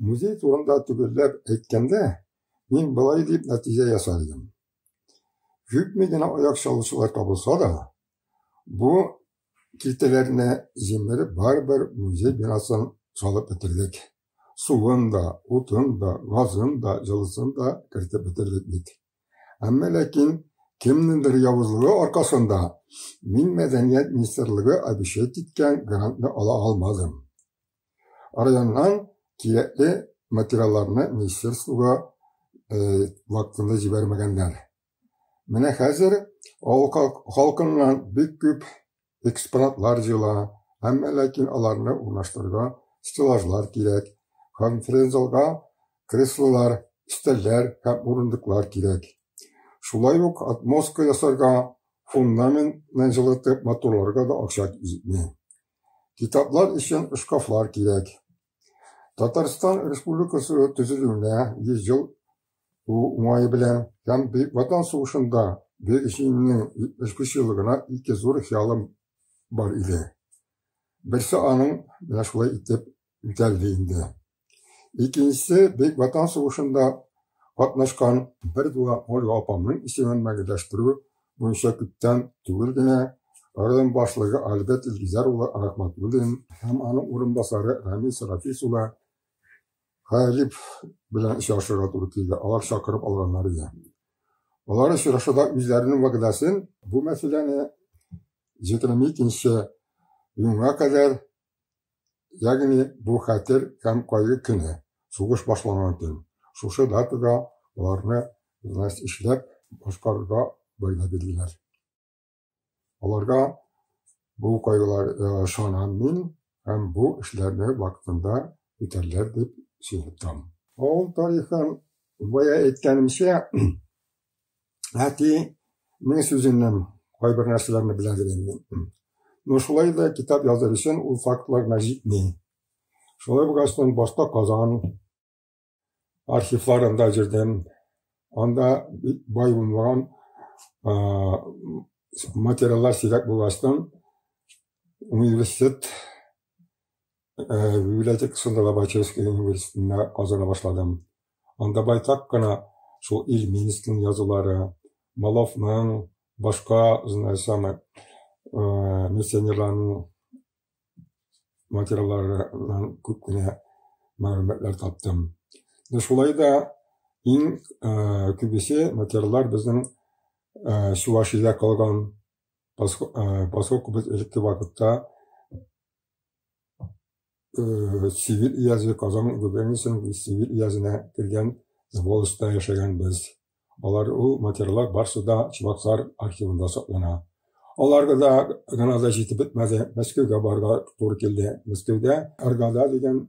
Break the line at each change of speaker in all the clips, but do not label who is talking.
Музей турында төгәлләп әйткәндә, мин болай дип нәтиҗә ясар идем. Күпме генә аяк чалучылар табылса да, бу киртәләрне җимереп барыбер музей бинасын салып бетердек. Суын да, утын да, газын да, җылысын да кертеп бетердек бит. Әмма ләкин кемнеңдер явызлыгы аркасында мин Мәдәният министрлыгы обещать иткән грантны ала алмадым. Районнан кирәкле материалларны министерствога вакытында җибәрмәгәннәр. Менә хәзер авыл халкыннан бик күп экспонатлар җыела, әмма ләкин аларны урнаштырырга стеллажлар кирәк, конференц-залга креслолар, өстәлләр һәм урындыклар кирәк. Шулай ук отмостка ясарга, фундаментны җылытып матурларга да акча җитми. Китаплар өчен шкафлар кирәк. Татарстан Республикасы төзелүенә 100 ел тулу уңае белән һәм Бөек Ватан сугышында Бөек Җиңүнең 75 еллыгына ике зур хыялым бар иде. Берсе аның менә шулай итеп үтәлде инде. Икенчесе Бөек Ватан сугышында катнашкан бер туган Ольга апамның исемен мәңгеләштерү буенча күптән түгел генә район башлыгы Альберт Илгизәр улы Рахматуллин һәм аның урынбасары Рамис Рафис улы Хәлип белән очрашырга туры килде. Алар чакырып алганнар иде. Алар очрашуда үзләренең вәгъдәсен бу мәсьәләне 22 июньгә кадәр, ягъни бу хәтер һәм кайгы көне, сугыш башланган көн, шушы датада аларны власть эшләп башкарырга вәгъдә бирделәр. Аларга бу кайгылар ышанам мин һәм бу эшләрне вакытында үтәрләр дип сөенеп торам. Авыл тарихын бая әйткәнемчә, әтинең сүзеннән кайбер нәрсәләрне белә идем. Но шулай да китап языр өчен ул фактлар гына җитми. Шулай булгач, башта Казан архивларында йөрдем. Анда бик бай булмаган материаллар сирәк булгачтан, университет библиотекасында Лобачевский университетында казана башладым. Анда байтак кына шул Ильминскийның язулары, Маловның, башка, самое, миссионерларның материалларыннан күп кенә мәгълүматлар таптым. Но шулай да иң күбесе материаллар безнең Чувашиядә калган, поскольку без элекке вакытта Сибирь өязе, Казан губерниясенең Сибирь өязенә кергән волостьта яшәгәнбез. Алар ул материаллар барсы да Чебоксар архивында саклана. Аларга да гына да җитеп бетмәде. Мәскәүгә барырга туры килде. Мәскәүдә Аргада дигән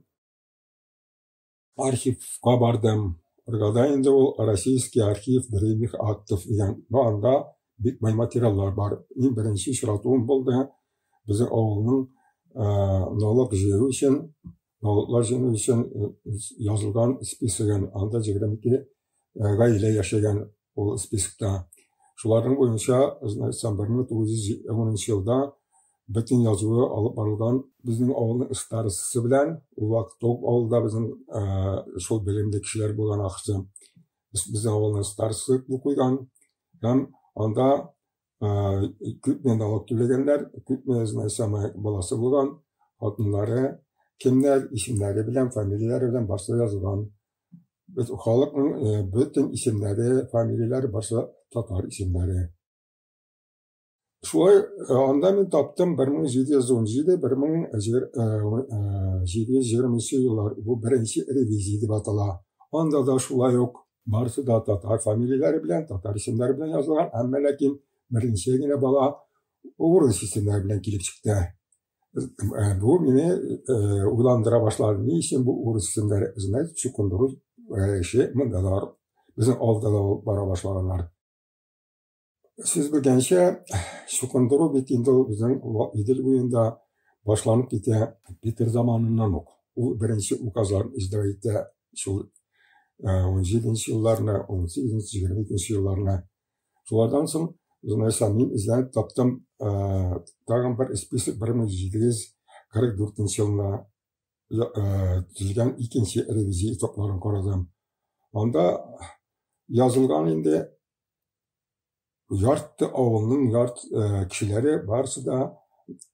архивка бардым. Аргада инде ул Российский архив древних актов дигән. Но анда бик бай материаллар бар. Иң беренче очратуым булды. Безнең авылның налог җыю өчен, налоглар җыю өчен язылган списогын. Анда 22 гаилә яшәгән ул списокта. Шуларның буенча, значит, 1910 елда бөтен язуы алып барылган безнең авылның старостасы белән, ул вакытта ук авылда безнең шул белемле кешеләр булган ахрысы. Безнең авылның старостасы кул куйган һәм анда күпме налог түләгәннәр, күпме, значит, самое баласы булган, хатыннары кемнәр, исемнәре белән, фамилияләре белән барысы язылган. Без халыкның бөтен исемнәре, фамилияләре барысы татар исемнәре. Шулай анда мин таптым 1717, 1720 еллар. Бу беренче ревизия дип атала. Анда да шулай ук барысы да татар фамилияләре белән, татар исемнәре белән язылган, әмма ләкин беренче генә бала урыс исемнәре белән килеп чыкты. Бу мине уйландыра башлады. Ни өчен бу урыс исемнәре? Значит, чукындыру эше монда да безнең авылда да бара башлаганнар. Сез белгәнчә, чукындыру бит инде ул безнең Идел буенда башланып китә Петр заманыннан ук. Ул беренче указларын издавать итә шул 17 елларны, 18, 22 елларны. Шулардан соң, значит, мин эзләнеп таптым, тагын бер список 1744 елына төзелгән икенче ревизия итогларын карадым. Анда язылган инде ярты авылның ярты кешеләре барысы да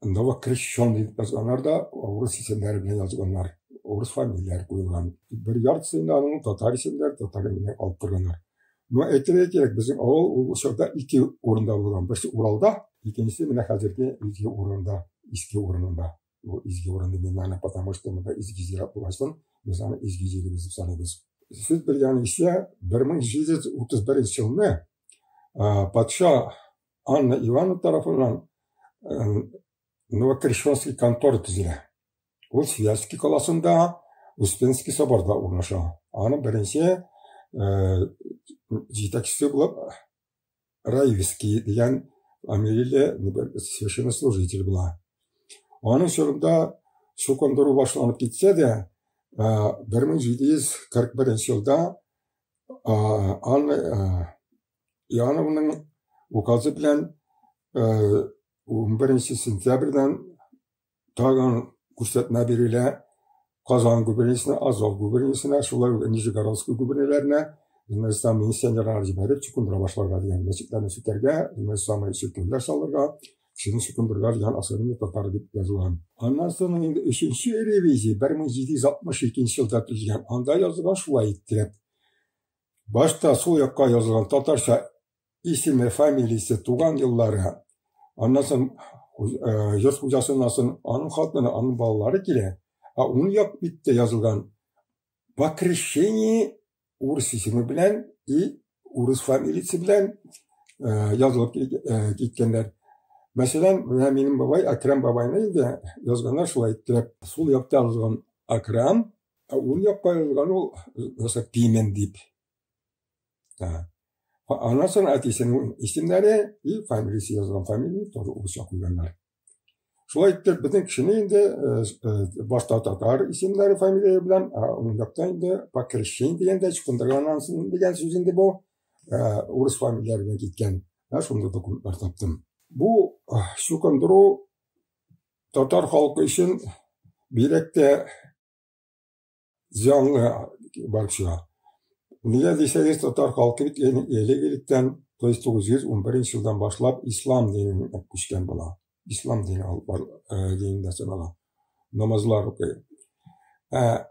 новокрещенный дип язганнар да, урыс исемнәре белән язганнар, урыс фамилияләре куелган. Бер яртысы инде аның татар исемнәре, татар исеменә алып торганнар. Но әйтергә кирәк, безнең авыл ул чорда ике урында булган. Берсе Уралда, икенчесе менә хәзерге изге урында, иске урынында. Бу изге урын дип мин аны, потому что монда изге зират булгачтын, без аны изге җиребез дип саныйбыз. Сез белгәнегезчә, 1731 елны патша Анна Ивановна тарафыннан Новокрещенский контора төзелә. Ул Свияжский каласында, Успенский соборда урнаша. Аның беренче җитәкчесе булып Раевский дигән фамилияле священнослужитель була. Аның чорында чукындыру башланып китсә дә, 1741 елда Анна Иоанновның указы белән 11 сентябрьдән тагын күрсәтмә бирелә Казан губерниясенә, Азов губерниясенә, шулай ук Нижегородский губернияләренә миссионерлар җибәреп чукындыра башларга дигән, мәчетләрне сүтәргә, самый чиркәүләр салырга, кешене чукындырырга дигән, особенно татар дип язылган. Аннан соң инде өченче ревизия 1762 елда төзелгән. Анда язылган шулай иттереп. Башта сул якка язылган татарча исеме, фамилиясе, туган еллары. Аннан соң йорт хуҗасыннан соң аның хатыны, аның балалары килә. Ә уң як биттә язылган по крещении урыс исеме белән и урыс фамилиясе белән язылып киткәннәр. Мәсәлән, менә минем бабай Әкрәм бабайны инде язганнар шулай иттереп. Сул якта язылган Әкрәм, ә уң якка язылган ул нәрсә Пимен дип. Аннан соң әтисенең исемнәре и фамилиясе язылган, фамилия тоже урысча куйганнар. Шулай итеп, безнең кешене инде башта татар исемнәре, фамилия белән, ә уң якта инде по крещению дигәндә чукындырганнан соң дигән сүз инде бу, урыс фамилияләре белән киткән. Ә шундый документлар таптым. Бу чукындыру татар халкы өчен бигрәк тә зыянлы барып чыга. Нигә дисәгез, татар халкы бит элек-электән, то есть 911 елдан башлап ислам диненә күчкән була. Ислам дине алып бар, динендә санала. Намазлар укый. Ә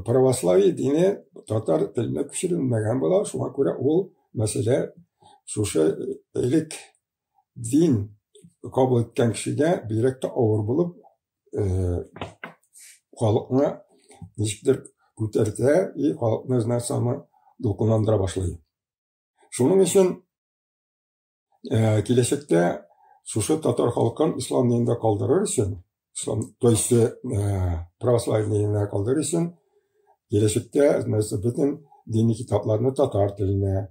православие дине татар теленә күчерелмәгән була, шуңа күрә ул мәсьәлә шушы элек дин кабул иткән кешегә бигрәк тә авыр булып, халыкны ничектер күтәртә и халыкны самы дулкынландыра башлый. Шуның өчен киләчәктә шушы татар халкын ислам динендә калдырыр өчен, ислам, то есть православие динендә калдырыр өчен, киләчәктә бөтен дини китапларны татар теленә,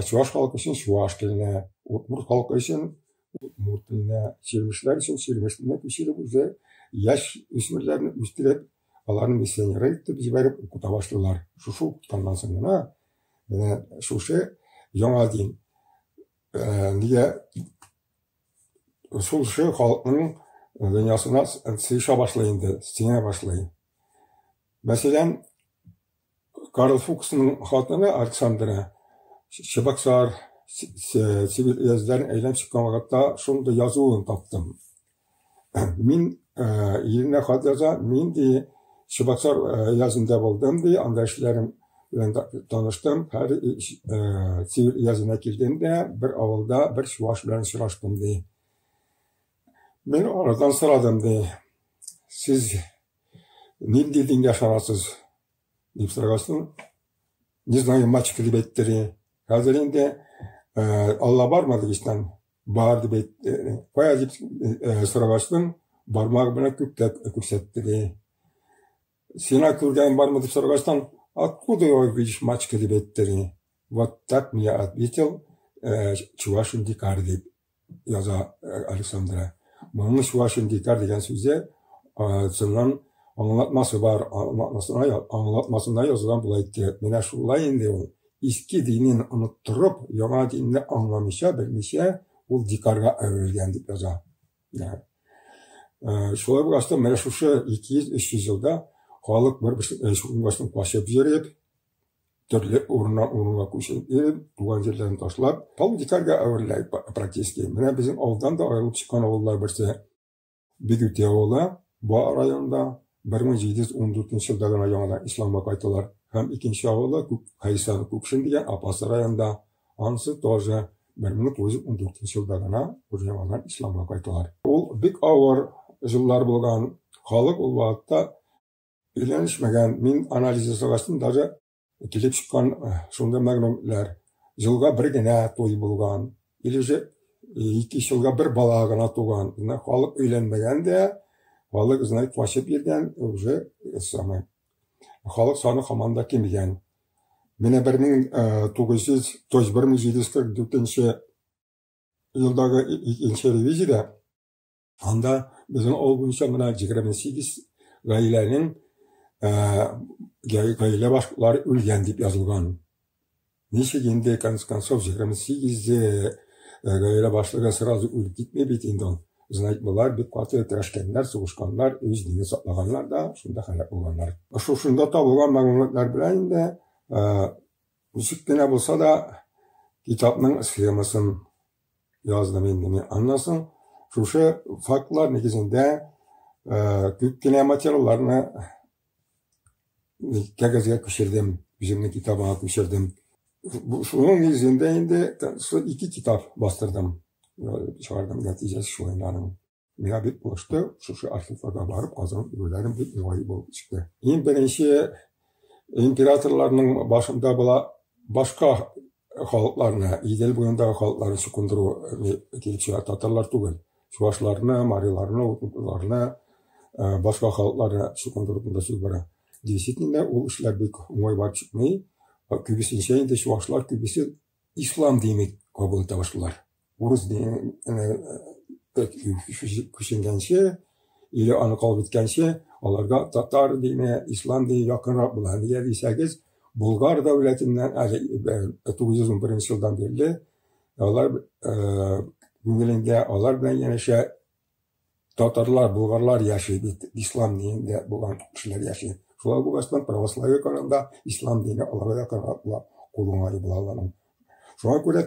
чуваш халкы өчен чуваш теленә, удмурт халкы өчен удмурт теленә, чирмешләр өчен чирмеш теленә күчереп, үзе яшь үсмерләрне үстереп, аларны миссионер итеп җибәреп укыта башлыйлар. Шушы укытканнан соң гына менә шушы яңа дин нигә шушы халыкның дөньясына сыеша башлый инде, сеңә башлый. Мәсәлән, Карл Фуксның хатыны Александра Чебоксар Сибирь өязләрен әйләнеп чыккан вакытта шундый язуын таптым. Мин иренә хат яза, мин ди Чебоксар өязендә булдым ди, анда эшләрем белән таныштым. Һәр Сибирь өязенә килдем дә, бер авылда бер чуваш белән очраштым ди. Мин алардан сорадым ди, сез нинди дингә ышанасыз дип сорагастын, не знаю, мачка дип әйтте ди. Хәзер инде Алла бармы дигәчтән, бар дип әйтте. Кая дип сорагастын, бармагы белән күккә күрсәтте ди. Сиңа күргән бармы дип сорагастан, откуда его видишь, мачка дип әйтте ди. Вот так мне ответил чувашин дикарь дип яза Александра. Моның чувашин дикарь дигән сүзе чыннан аңлатмасы бар, аңлатмасына язылган булай итеп. Менә шулай инде ул иске динен оныттырып, яңа динне аңламыйча, белмичә, ул дикарьга әверелгән дип яза. Шулай булгач та, менә шушы 200-300 елда Халык бер-берсен качып йөреп, төрле урыннан урынга күчеп йөреп, туган җирләрен ташлап, полудикарьгә әверелә практически. Менә безнең авылдан да аерылып чыккан авыллар берсе Бигүти авылы, Буа районында 1714 елда гына яңадан исламга кайталар. Һәм икенче авылы Хәйсән Күкшин дигән Апас районында, анысы тоже 1914 елда гына уже яңадан исламга кайталар. Ул бик авыр еллар булган. Халык ул вакытта өйләнешмәгән. Мин анализ ясагачтын даже килеп чыккан шунда мәгълүматлар. Елга бер генә туй булган. Или же 2 елга бер бала гына туган. Менә халык өйләнмәгән дә, халык, знает, качып йөргән, уже самое. Халык саны һаман да кимегән. Менә 1900, то есть 1744 елдагы икенче ревизиядә анда безнең авыл буенча менә 28 гаиләнең гаилә башлыклары үлгән дип язылган. Ничек инде, конец концов, 28 гаилә башлыгы сразу үлеп китми бит инде ул. Знать, болар бик каты көрәшкәннәр, сугышканнар, үз динен саклаганнар да, шунда һәлак булганнар. Шушында табылган мәгълүматлар белән инде ничек кенә булса да китапның схемасын яздым инде мин. Аннан соң шушы фактлар нигезендә күп кенә материалларны кәгазьгә күчердем, үземнең китабыма күчердем. Шуның нигезендә инде ике китап бастырдым. Чыгардым, нәтиҗәсе шул инде аның. Миңа бик булышты, шушы архивларга барып казанып йөрүләрем бик уңай булып чыкты. Иң беренче императорларның башында була башка халыкларны, Идел буендагы халыкларны чукындыру килеп чыга, татарлар түгел. Чувашларны, мариларны, удмуртларны, башка халыкларны чукындыру турында сүз бара. Действительно, ул эшләр бик уңай барып чыкмый. Күбесенчә инде чувашлар күбесе ислам дине кабул итә башлыйлар. Урыс диненә күченгәнче или аны кабул иткәнче, аларга татар дине, ислам дине якынрак була. Нигә дисәгез, Болгар дәүләтеннән әле 911 елдан бирле алар күңелендә алар белән янәшә татарлар, болгарлар яши бит, ислам динендә булган кешеләр яши. Шулай булгачтан православие караганда ислам дине аларга якынрак була, кул уңае була аларның. Шуңа күрә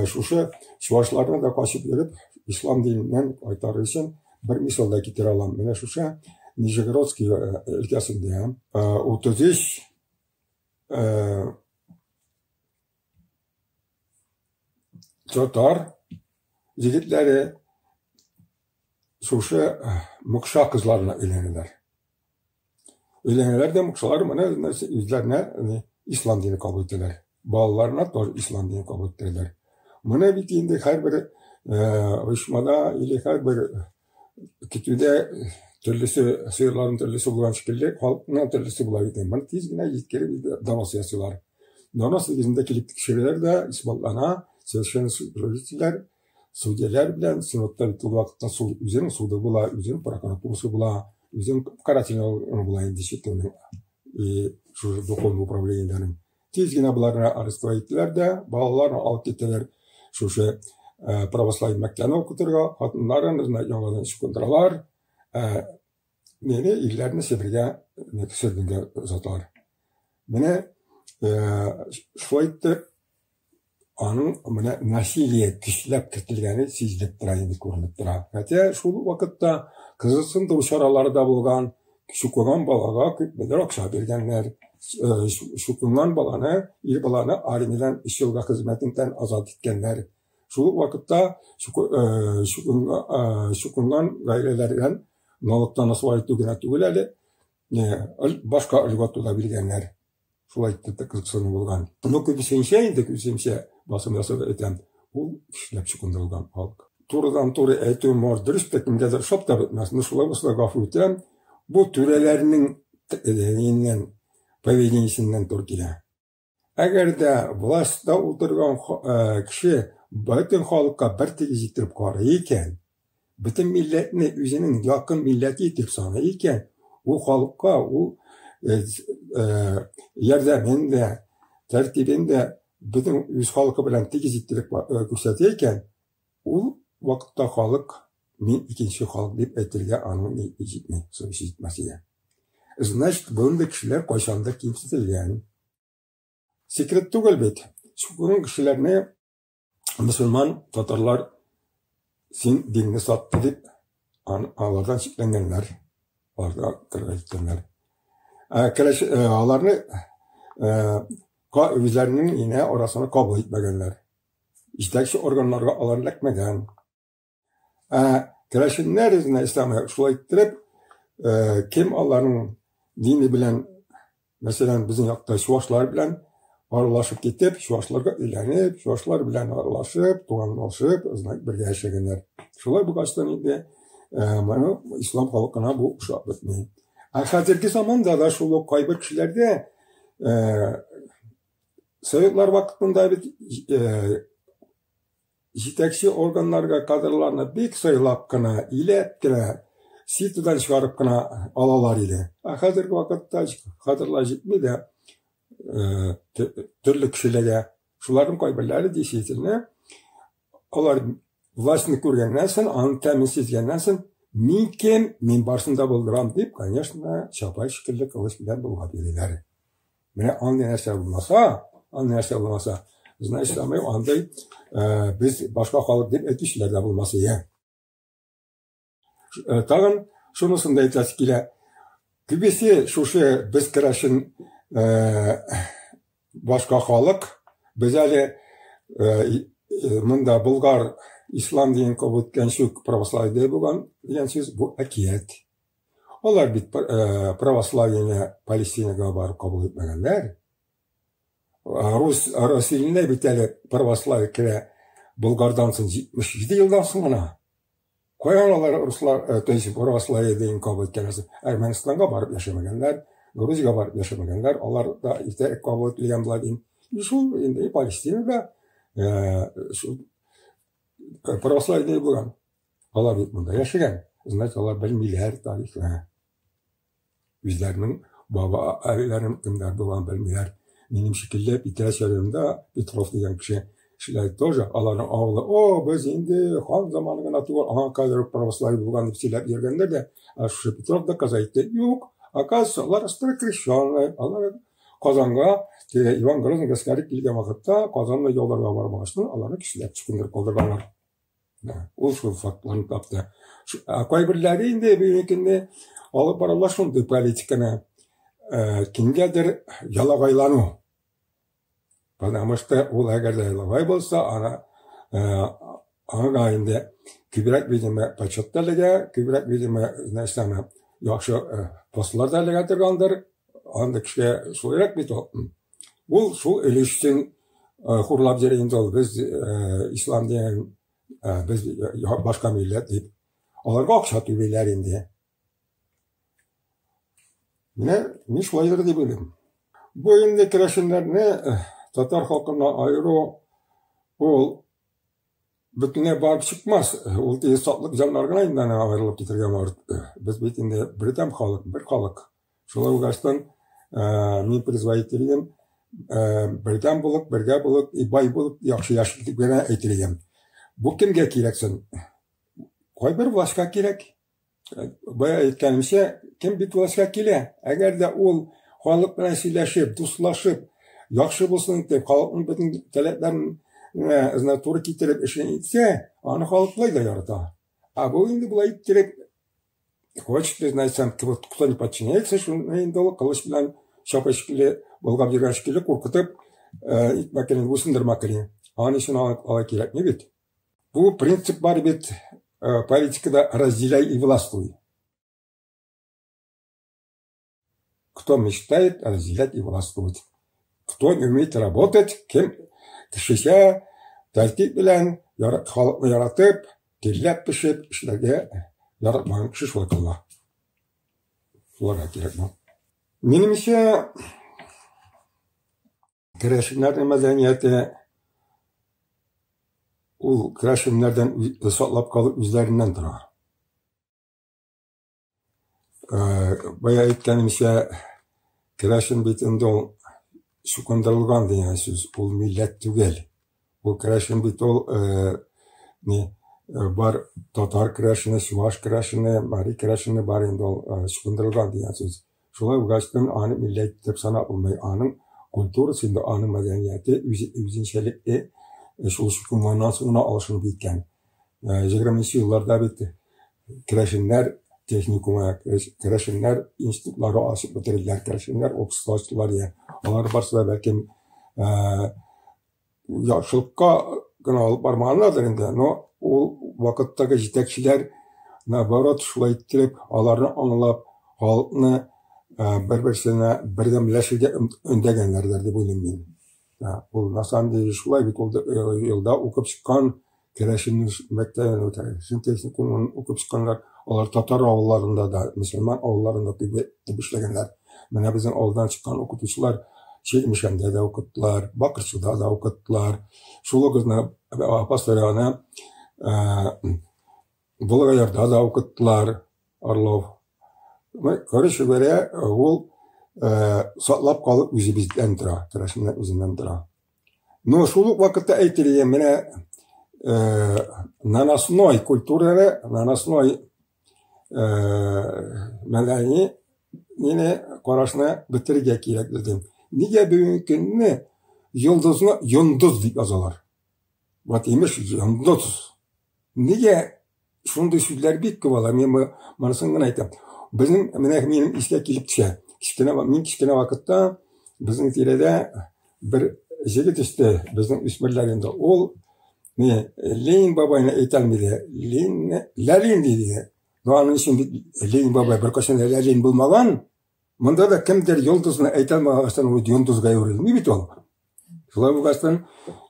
шушы чувашларны да качып йөреп, ислам диненнән кайтарыр өчен бер мисал да китерә алам. Менә шушы Нижегородский өлкәсендә 33 татар егетләре шушы мокша кызларына өйләнәләр. Өйләнәләр дә мокшалар моны үзләренә ислам дине кабул итәләр. Балаларына тоже ислам дине кабул итәләр. Моны бит инде һәрбер оешмада или һәрбер көтүдә төрлесе, сыерларның төрлесе булган шикелле, халыкның төрлесе була бит. Моны тиз генә җиткереп донос ясыйлар. Донос нигезендә килеп тикшерәләр дә, исбатлана, священнослужителләр, судьялар белән синодта бит ул вакытта суд, үзенең суды була, үзенең прокуратурасы була, үзенең карательный органы була инде чиркәүнең и шушы духовный управлениеләрнең. Тиз генә боларны арестовать иттеләр дә, балаларны алып киттеләр шушы православие мәктәбенә укытырга, хатыннарын яңадан чукындыралар, мине ирләрне Себергә, сөргенгә озаталар. Менә шулай итеп аның менә насилие көчләп кертелгәне сизелеп тора инде, күренеп тора. Хотя шул вакытта кызыксындыру чаралары да булган, чукынган балага күпмедер акча биргәннәр. Чукынган баланы, ир баланы армиядән 3 елга хезмәтеннән азат иткәннәр. Шул ук вакытта чукынган гаиләләрдән налогтан осваивать итү генә түгел әле, башка льгота да биргәннәр. Шулай итеп тә кызыксыну булган. Но күбесенчә инде, күбесенчә басым ясап әйтәм, ул көчләп чукындырылган халык. Турыдан-туры әйтү может дөрес тә, кемгәдер ошап та бетмәс. Но шулай булса да гафу итәм. Бу түрәләрнең поведениесеннән туры килә. Әгәр дә властьта утырган кеше бөтен халыкка бер тигез итеп карый икән, бөтен милләтне үзенең якын милләте итеп саный икән, ул халыкка ул ярдәмен дә, тәртибен дә бөтен үз халкы белән тигез итеп күрсәтә икән, ул вакытта халык мин икенче халык дип әйтергә аның ни җитми, совесть җитмәс иде. Значит, мондый кешеләр кайчандыр кимсетелгән. Секрет түгел бит. Чукынган кешеләрне мөселман татарлар син динне сатты дип алардан шикләнгәннәр. Аларга кырга киткәннәр. Ә керәш аларны үзләренең инә арасына кабул итмәгәннәр. Җитәкче органнарга алар эләкмәгән. Ә керәшеннәр үзенә ислам шулай иттереп, кем аларның дине белән, мәсәлән, безнең якта чуашлар белән аралашып китеп, чуашларга өйләнеп, чуашлар белән аралашып, туганлашып, бергә яшәгәннәр. Шулай булгачтан инде моны ислам халкына бу ошап бетми. Ә хәзерге заманда да шул ук кайбер кешеләрдә Советлар вакытында бит җитәкче органнарга кадрларны бик сайлап кына, иләп кенә, ситодан чыгарып кына алалар иде. Ә хәзерге вакытта кадрлар җитми дә төрле кешеләргә. Шуларның кайберләре действительно алар властьны күргәннән соң, аның тәмен сизгәннән соң, мин кем, мин барысын да булдырам дип, конечно, чапай шикелле кылыч белән болгап йөриләр. Менә андый нәрсә булмаса, андый нәрсә булмаса, значит, андый без башка халык дип әйтүчеләр дә булмас иде. Тагын шунысын да әйтәсе килә. Күбесе шушы без керәшен башка халык, без әле монда болгар ислам динен кабул иткәнче үк православие булган дигән сүз бу әкият. Алар бит православиене Палестинага барып кабул итмәгәннәр. Рус Россиянә бит әле православие керә Болгардан соң 77 елдан соң гына. Каян алар руслар, то есть православие динен кабул иткәннәр соң? Әрмәнстанга барып яшәмәгәннәр, Грузиягә барып яшәмәгәннәр, алар да иртә кабул ителгән була дин. И шул инде Палестинада шул православие дине булган. Алар бит монда яшәгән. Значит, алар белмиләр тарихны. Үзләренең баба әбиләренең кемнәр булганын белмиләр. Минем шикелле Питрәч районында Петров дигән кеше кешеләр тоже аларның авылы, о, без инде хан заманы гына түгел, аңа кадәр үк православие булган дип сөйләп йөргәннәр дә, ә шушы Петров доказать итте. Юк, оказывается, алар старокрещеные, алар Казанга Иван Грозный гаскәре килгән вакытта Казанны яуларга бармагачтан аларны кешеләр чукындырып калдырганнар. Ул шул фактларны тапты. Ә кайберләре инде бүгенге көндә алып баралар шундый политиканы, кемгәдер ялагайлану. Потому что ул әгәр дә ялагай булса, ана аңа инде күбрәк, видимо, почет та эләгә, күбрәк, видимо, нәрсәне яхшы постлар да эләгә торгандыр. Андый кешегә шулайрак бит ул. Ул шул өлеш өчен хурлап йөри инде ул, без ислам дигән, без башка милләт дип. Аларга акча түлиләр инде. Менә мин шулайдыр дип уйлыйм. Бу инде керәшеннәрне татар халкыннан аеру ул бөтенләй барып чыкмас. Ул теге сатлык җаннар гына инде аны аерылып китергә может. Без бит инде бердәм халык, бер халык. Шулай булгачтан мин призвать итер идем, бердәм булып, бергә булып, бай булып, яхшы яшик дип генә әйтер идем. Бу кемгә кирәк соң? Кайбер властька кирәк. Бая әйткәнемчә, кем бит властька килә? Әгәр дә ул халык белән сөйләшеп, дуслашып, яхшы булсын дип, халыкның бөтен таләпләрен туры китереп эшен итсә, аны халык болай да ярата. Ә бу инде болай иттереп, хочет признать сам, кто не подчиняется, шуны инде ул кылыч белән чапа шикелле, болгап йөргән шикелле куркытып, итмәк кирәк, буйсындырмак кирәк. Аның өчен алай кирәкми бит. Бу принцип бар бит политикада: разделяй и властвуй. Кто мечтает разделять и властвовать? Кто не умеет работать, кем кешечә тәртип белән халыкны яратып, тирләп пешеп эшләргә яратмаган кеше шулай кыла. Шуларга кирәк бу. Минемчә, керәшеннәрнең мәдәнияте ул керәшеннәрдән саклап калу үзләреннән тора. Бая әйткәнемчә, керәшен бит инде ул чукындырылган дигән сүз, ул милләт түгел. Ул керәшен бит ул ни бар татар керәшене, чуваш керәшене, мари керәшене бар инде ул чукындырылган дигән сүз. Шулай булгачтын аны милләт дип санап булмый. Аның культурасы инде, аның мәдәнияте үзенчәлекле, шул шуннан соң гына алышынып киткән. 20 елларда бит керәшеннәр техникумы, керәшеннәр институтлары ачып бетерделәр, керәшеннәр общество ачтылар. Алар барысы да бәлкем яхшылыкка гына алып бармаганнардыр инде, но ул вакыттагы җитәкчеләр наоборот шулай иттереп, аларны аңлап, халыкны бер-берсенә бердәмләшергә өндәгәннәрдер дип уйлыйм мин. Ул на самом деле шулай бит, ул елда укып чыккан керәшен мәктәбен, керәшен техникумын укып чыкканнар, алар татар авылларында да, мөселман авылларында күп эшләгәннәр. Менә безнең авылдан чыккан укытучылар Чирмешәндә дә укыттылар, Бакырчыда да укыттылар. Шул ук Апас районы Болгаярда да укыттылар, Орлов. Короче говоря, ул саклап калып үзебездән тора, керәшеннәр үзеннән тора. Но шул ук вакытта әйтелгән менә наносной культураны, наносной мәдәни мине карашны бетерергә кирәк дидем. Нигә бүгенге көнне йолдызны йондыз дип язалар? Вот имеш йондыз. Нигә шундый сүзләр бик күп ала? Мин монысын гына әйтәм. Безнең менә минем искә килеп төшә. Кечкенә мин кечкенә вакытта безнең тирәдә бер җегет үсте, безнең үсмерләр инде. Ул не Ленин бабайны әйтә алмый. Ленин, Ләлин диде. Но аның өчен бит Ленин бабай беркайчан да Ләлин булмаган. Монда да кемдер йолдызны әйтә алмагачтан ул йолдызга әверелми бит ул. Шулай булгачтан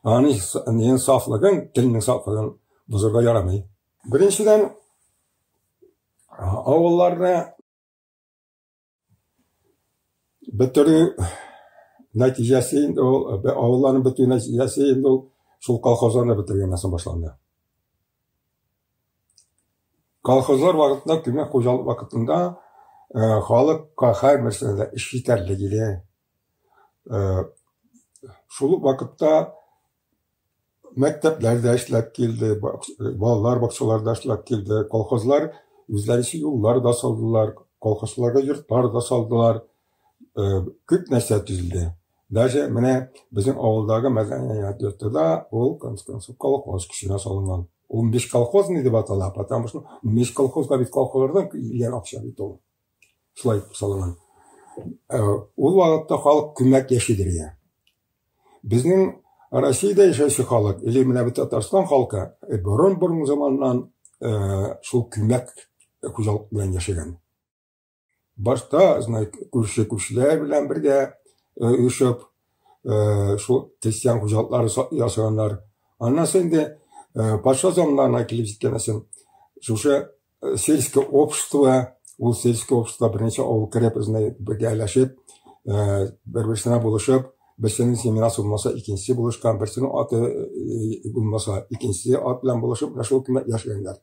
аның сафлыгын, телнең сафлыгын бозарга ярамый. Беренчедән, авылларны бетерү нәтиҗәсе инде ул, авылларны бетерү нәтиҗәсе инде ул шул колхозларны бетергәннән соң башланды. Колхозлар вакытында, күмәк хуҗалык вакытында халыкка һәрберсенә дә эш җитәрлек иде. Шул ук вакытта мәктәпләр дә эшләп килде, балалар бакчалары да эшләп килде, колхозлар үзләренчә юллар да салдылар, колхозчыларга йортлар да салдылар, күп нәрсә төзелде. Даже менә безнең авылдагы мәдәният йорты да ул конце концов колхоз көченә салынган. Ул межколхозный дип атала, потому что межколхозга бит колхозлардан килгән акча бит ул. Шулай салынган. Ул вакытта халык күмәк яшидер я. Безнең Россиядә яшәүче халык, или менә бит Татарстан халкы борын-борын заманнан шул күмәк хуҗалык белән яшәгән. Башта, знает, күрше күршеләр белән бергә оешып, шул крестьян хуҗалыклары ясаганнар. Аннан соң инде патша заманнарына килеп җиткәннән соң, шушы сельское общество, ул сельское общество берничә авыл кереп, знает, бергәләшеп, бер-берсенә булышып, берсенең семенасы булмаса, икенчесе булышкан, берсенең аты булмаса, икенчесе ат белән булышып, менә шул күмәк яшәгәннәр.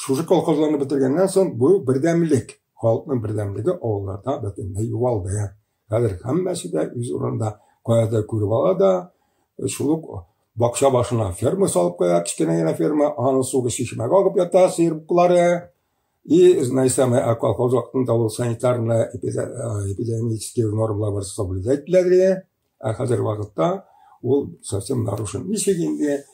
Шушы колхозларны бетергәннән соң бу бердәмлек, халыкның бердәмлеге авылларда бөтенләй югалды. Хәзер һәммәсе дә үз урынында каядыр күреп ала да, шул ук бакча башына ферма салып куя, кечкенә генә ферма, аның суы чишмәгә агып ята, сыер буклары. И, знаете, самое, а колхоз вакытында ул санитарно эпидемиологические нормалар бар соблюдать ителә, ә хәзер вакытта ул совсем нарушен. Ничек инде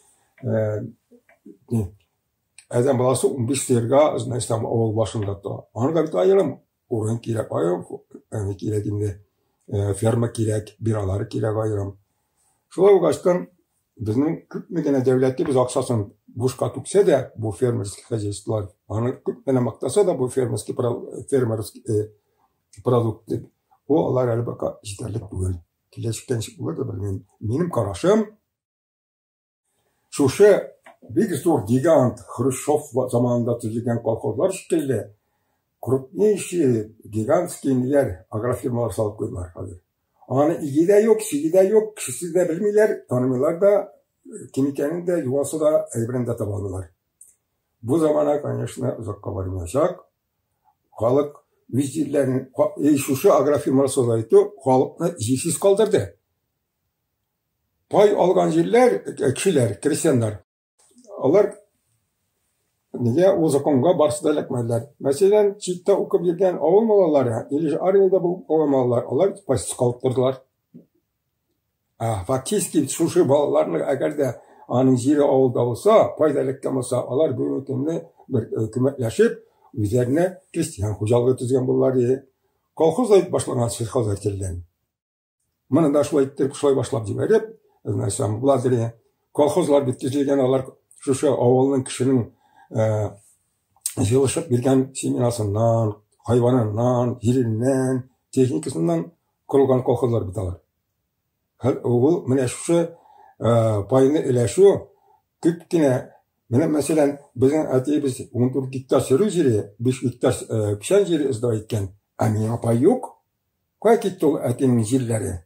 адәм баласы 15 сыерга, значит, там авыл башында тора. Аны бит аерым урын кирәк, аерым кирәк инде, ферма кирәк, биналары кирәк аерым. Шулай булгачтан безнең күпме генә дәүләтебез акчасын бушка түксә дә, бу фермерский хозяйстволар, аны күп генә мактаса да, бу фермерский фермерский продукт дип, ул алар әле пока җитәрлек түгел. Киләчәктә ничек булыр да белмим. Минем карашым, шушы бик зур гигант Хрущев заманында төзелгән колхозлар шикелле крупнейшие гигантский ниләр, агрофирмалар салып куйдылар хәзер. Аны иге дә юк, чиге дә юк, кешесе дә белмиләр, танымыйлар да, кем икәнен дә, юасы да, әйберен дә таба алмыйлар. Бу замана, конечно, озакка бармаячак. Халык үз җирләрен, шушы агрофирмалар создать халыкны җирсез калдырды. Пай алган җирләр, кешеләр, крестьяннар, алар Нигә ул законга барсы да эләкмәделәр? Мәсәлән, читтә укып йөргән авыл балалары или же армиядә булып калган балалар, алар пайсыз калып тордылар. Ә фактически шушы балаларны, әгәр дә аның җире авылда булса, пайда эләккән булса, алар бүгенге көнне бер күмәкләшеп, үзләренә крестьян хуҗалыгы төзегән булалар иде. Колхоз да башланган сельхозартельдән. Моны да шулай иттереп, шулай башлап җибәреп, нәрсә буладыр. Колхозлар бит төзелгән, алар шушы авылның кешенең җылышып биргән семенасыннан, хайваныннан, җиреннән, техникасыннан корылган колхозлар бит алар. Ул менә шушы пайны өләшү күп кенә. Менә, мәсәлән, безнең әтиебез 14 гектар сөрү җире, 5 гектар печән җире сдавать иткән, ә миңа пай юк. Кая китте ул әтинең җирләре?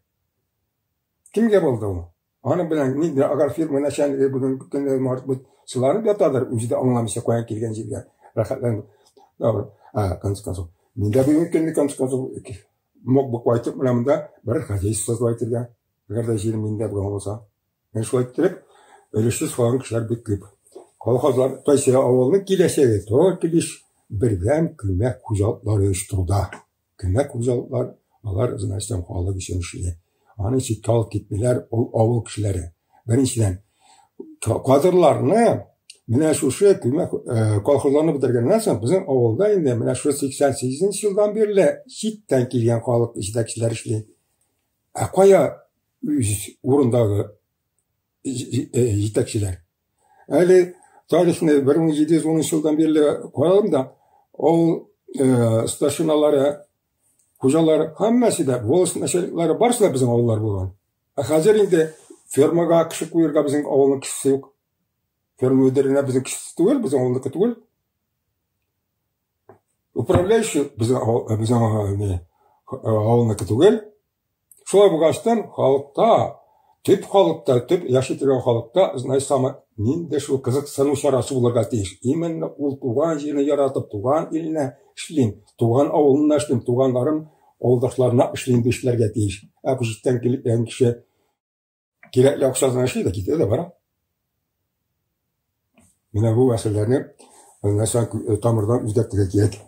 Кемгә булды ул? Аның белән нинди агрофирма начальнигы бүгенге көндә март бит сыланып ятадыр, үзе дә аңламыйча каян килгән җиргә рәхәтләнеп. А, конце концов, мин дә бүгенге көнне, конце концов, мог бы кайтып менә монда бер хозяйство создавать итәргә, әгәр дә җирем миндә булган булса. Менә шулай иттереп, өлешсез калган кешеләр бик күп. Колхозлар, то есть авылның киләчәге только лишь бердәм күмәк хуҗалыклар оештыруда. Күмәк хуҗалыклар, алар, значит, халык өчен эшли. Аны читкә алып китмиләр, ул авыл кешеләре. Беренчедән, кадрларны менә шушы күмәк колхозларны бетергәннән соң, безнең авылда инде менә шушы 88 елдан бирле читтән килгән халык җитәкчеләр эшли. Ә кая үз урындагы җитәкчеләр? Әле тарихны 1710 елдан бирле карадым да, авыл старшиналары, хуҗалар һәммәсе дә, волость начальниклары барысы да безнең авыллар булган. Ә хәзер инде фермага кеше куерга безнең авылның кешесе юк. Ферма мөдиренә безнең кешесе түгел, безнең авылныкы түгел. Управляющий безнең авылныкы түгел. Шулай булгачтан халыкта, төп халыкта, төп яши торган халыкта, знаешь, самое нинди шул кызыксыну чарасы булырга тиеш. Именно ул туган җирне яратып, туган иленә эшлим, туган авылына эшлим, туганнарым, авылдашларына эшлим дип эшләргә тиеш. Ә бу читтән килгән кеше кирәкле акчасына эшли дә китә дә бара. Менә бу мәсьәләләрне нәрсә тамырдан үзгәртергә кирәк.